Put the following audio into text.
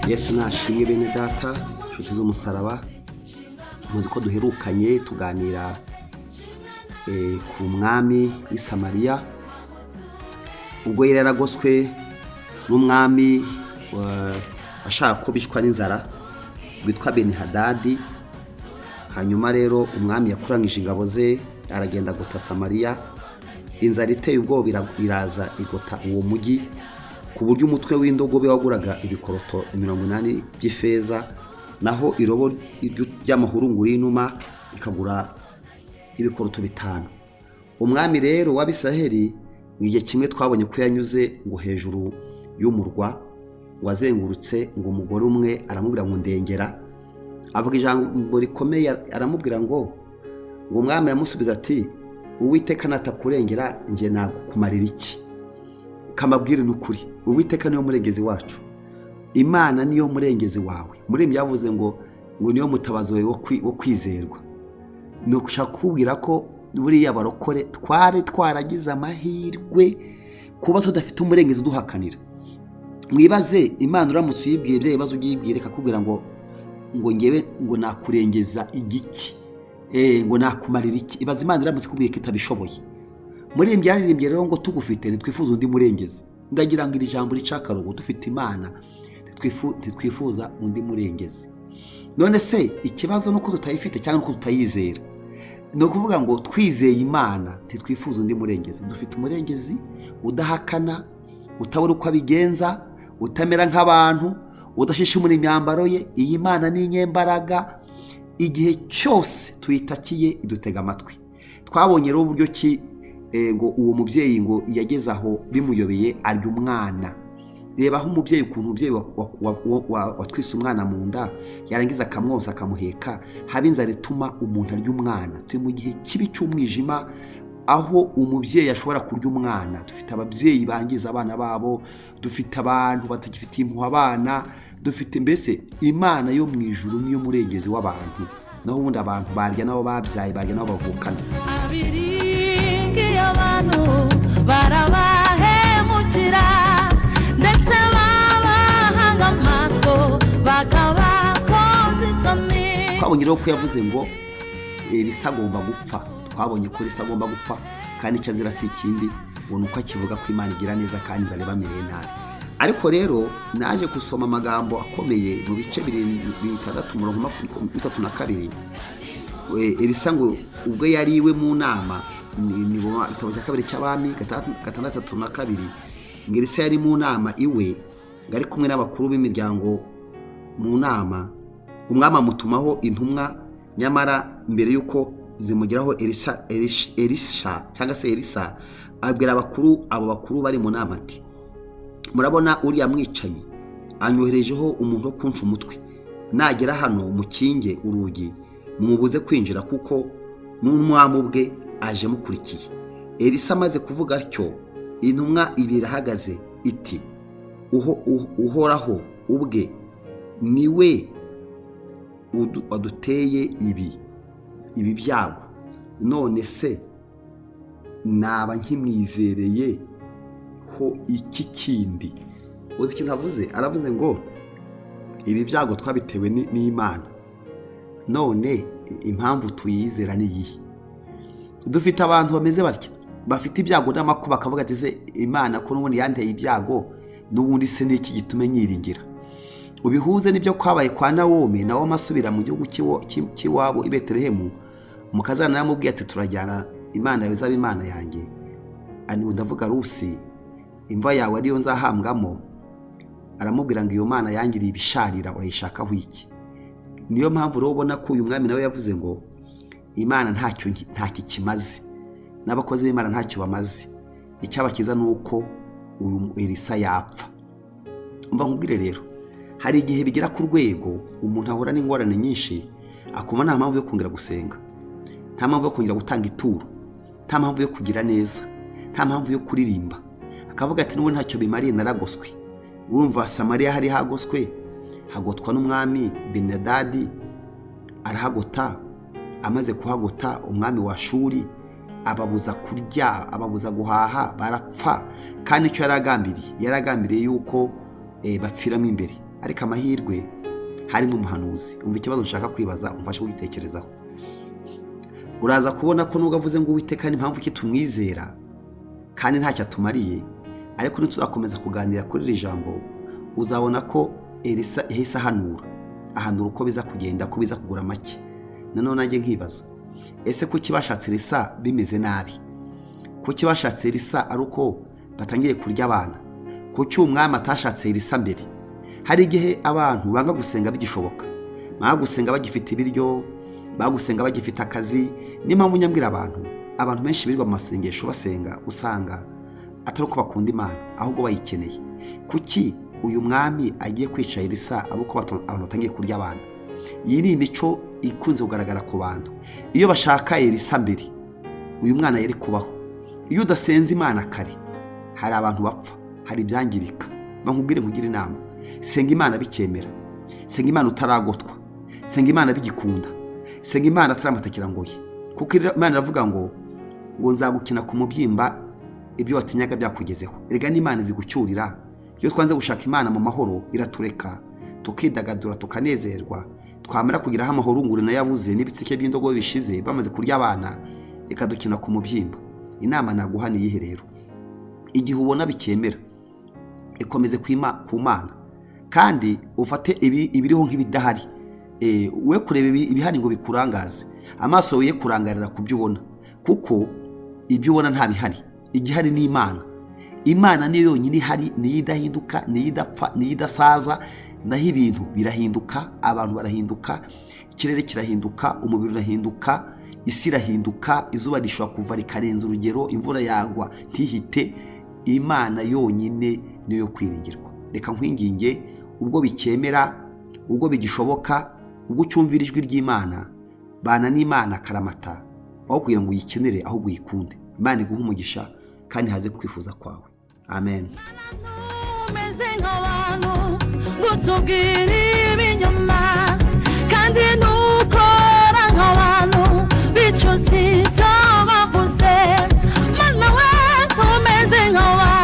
Yesu nashimwe bene data, inshuti z'umusaraba. Muzi ko duherukanye tuganira ku mwami w'i Samariya, ubwo yari yaragoswe n'umwami washaka ko bicwa n'inzara witwa Benihadadi. Hanyuma rero umwami yakurangije ingabo ze, aragenda agota Samariya. Inzara iteye ubwoba iraza igota uwo mujyi, ku buryo umutwe w'indogobe waguraga ibikoroto 80 by'ifeza, naho irobo ry'amahurunguru y'inuma ikagura ibikoroto 5. Umwami rero w'Abisiraheli, mu gihe kimwe twabonye ko yanyuze ngo hejuru y'umurwa, ngo azengurutse, ngo umugore umwe aramubwira ngo ndengera, avuga ijambo rikomeye, aramubwira ngo umwami aramusubiza ati: "Uwiteka natakurengera, njye nakumarira iki?" Kamabwire ni ukuri, Uwiteka niyo murengezi wacu, Imana niyo murengezi wawe. Muri yavuze ngo niyo mutabazi wawe wo kwizerwa. Ni ugushaka kukubwira ko buriya barokore twari twaragize amahirwe kuba tudafite umurengezi uduhakanira. Mwibaze, Imana uramutse uyibwiye bya bibazo uyibwire, ikakubwira ngo ngewe ngo nakurengeza igiki, ngo nakumarira iki? Ibaze Imana iramutse ikubwiye ko itabishoboye. Muri ibi byaririmbye rero ngo tugufite ntitwifuza undi murengezi. Ndagira ngo iri jambo rice akarongo: dufite Imana, ntitwifuza undi murengezi. None se ikibazo ni uko tutayifite cyangwa uko tutayizera? Ni ukuvuga ngo twizeye Imana, ntitwifuza undi murengezi. Dufite umurengezi udahakana, utabura uko abigenza, utamera nk'abantu, udashishimura imyambaro ye. Iyi Mana ni inyembaraga, igihe cyose tuyitakiye idutega amatwi. Twabonye rero uburyo ki ngo uwo mubyeyi ngo yageze aho bimuyobeye, arya umwana. Reba aho umubyeyi, ukuntu umubyeyi watwise umwana mu nda, yarangiza akamwoza, akamuheka, haba inzara ituma umuntu arya umwana. Turi mu gihe kibi cy'umwijima, aho umubyeyi ashobora kurya umwana. Dufite ababyeyi bangiza abana babo, dufite abantu batagifitiye impuhwe abana, dufite mbese. Imana yo mu ijuru niyo murengezi w'abantu, naho ubundi abantu barya n'abo babyaye, barya n'abo bavukana. Abiringiye abantu barabahemukira, ndetse babahanga amaso bakabakoza isoni. Twabonye rero ko yavuze ngo Elisa agomba gupfa. Twabonye ko Elisa agomba gupfa, kandi icyo azira si ikindi, ngo ni uko akivuga ko Imana igira neza kandi inzara ibamereye nabi. Ariko rero naje gusoma amagambo akomeye mu bice 7, 6, umurongo 32. Elisa ngo ubwo yari iwe mu nama, ni mu gitabo cya kabiri cy'Abami 6:32, ngo Elisa yari mu nama iwe, ngo ari kumwe n'abakuru b'imiryango mu nama. Umwami amutumaho intumwa, nyamara mbere y'uko zimugeraho, Elisa, Elisha cyangwa se Elisa abwira abakuru, abo bakuru bari mu nama, ati: "Murabona uriya mwicanyi anyoherejeho umuntu wo kunca umutwe. Nagera hano mukinge urugi, mumubuze kwinjira, kuko n'umwami ubwe aje mukurikiye." Elisa amaze kuvuga atyo, intumwa ibiri irahagaze iti: "Uhoraho ubwe niwe waduteye ibi byago. None se naba nkimwizereye ho iki kindi?" Uzi ikintu avuze? Aravuze ngo ibi byago twabitewe n'Imana, none impamvu tuyizera ni iyihe? Dufite abantu bameze batya, bafite ibyago n'amakuba, akavuga ati: "Se Imana ko n'ubundi yanteye ibyago, n'ubundi se ni iki gitume nyiringira?" Ubihuze n'ibyo kwabaye kwa Nawomi. Nawomi asubira mu gihugu cy'iwabo i Betelehemu, umukazana yaramubwiye ati: "Turajyana, Imana yawe izaba Imana yanjye." Ani ndavuga Rusi, imva yawe ariyo nzahambwamo. Aramubwira ngo: "Iyo Mana yangiriye ibisharira urayishakaho iki?" Niyo mpamvu rero ubona ko uyu mwami nawe yavuze ngo Imana ntacyo ikimaze, n'abakozi b'Imana ntacyo bamaze, icyabakiza ni uko uyu Elisa yapfa. Mva nkubwire rero, hari igihe bigera ku rwego umuntu ahura n'ingorane nyinshi, akumva nta mpamvu yo kongera gusenga, nta mpamvu yo kongera gutanga ituro, nta mpamvu yo kugira neza, nta mpamvu yo kuririmba, akavuga ati: "N'ubu ntacyo bimariye, naragoswe." Urumva Samariya hari hagoswe, hagotwa n'umwami Benadadi, arahagota. Amaze kuhagota, umwami wa Shuri ababuza kurya, ababuza guhaha, barapfa. Kandi icyo yari agambiriye, yari agambiriye yuko bapfiramo imbere. Ariko amahirwe harimo umuhanuzi. Umva ikibazo nshaka kwibaza, umfashe kugitekerezaho. Uraza kubona ko nubwo avuze ngo Uwiteka ni impamvu ki tumwizera kandi ntacyo atumariye, ariko nituzakomeza kuganira kuri iri jambo, uzabona ko Elisa yahise ahanura, ahanura uko biza kugenda, ko biza kugura make. Nanone nanjye nkibaza, ese kuki bashatse Elisa bimeze nabi? Kuki bashatse Elisa ari uko batangiye kurya abana? Kuki umwami atashatse Elisa mbere? Hari igihe abantu banga gusenga bigishoboka, banga gusenga bagifite ibiryo, banga gusenga bagifite akazi. Niyo mpamvu nyambwira abantu benshi birirwa mu masengesho basenga, usanga atari uko bakunda Imana, ahubwo bayikeneye. Kuki uyu mwami agiye kwica Elisa ari uko abantu batangiye kurya abana? Iyi ni imico ikunze kugaragara ku bantu. Iyo bashaka Elisa mbere, uyu mwana yari kubaho. Iyo udasenze Imana kare, hari abantu bapfa, hari ibyangirika. Nkubwire, nkugire inama: senga Imana bicyemera, senga Imana utaragotwa, senga Imana bigikunda, senga Imana ataramatakira ngoyi. Kuko Imana iravuga ngo nzagukina ku mubyimba ibyo watinyaga byakugezeho. Erega n'Imana izigucyurira. Iyo twanze gushaka Imana mu mahoro, iratureka tukidagadura, tukanezerwa. Twamara kugeraho amahoro nguri nayo abuze n'ibitsike by'indogobe bishize, bamaze kurya abana, ikadukina ku mubyimba. Inama naguha ni iyihe rero? Igihe ubona bicyemera, ikomeze ku Mana, kandi ufate ibiriho nk'ibidahari. We kureba ibihari ngo bikurangaze amaso, ye kurangarira ku byo ubona, kuko ibyo ubona nta bihari. Igihari ni Imana. Imana niyo yonyine ihari, niyo idahinduka, niyo idapfa, niyo idasaza. Naho ibintu birahinduka, abantu barahinduka, ikirere kirahinduka, umubiri urahinduka, isi irahinduka, izuba rishobora kuva rikarenza urugero, imvura yagwa ntihite. Imana yonyine niyo yo kwiringirwa. Reka nkwinginge, ubwo bicyemera, ubwo bigishoboka, ubwo ucyumvira ijwi ry'Imana, bana n'Imana akaramata. Aho kugira ngo uyikenere, ahubwo uyikunde. Imana iguhe umugisha kandi haze kwifuza kwawe. Amen. Umeze nk'abantu ngo utubwire ibinyoma, kandi ntukora nk'abantu bicuza ibyo bavuze. Mana we, ntumeze nk'abantu.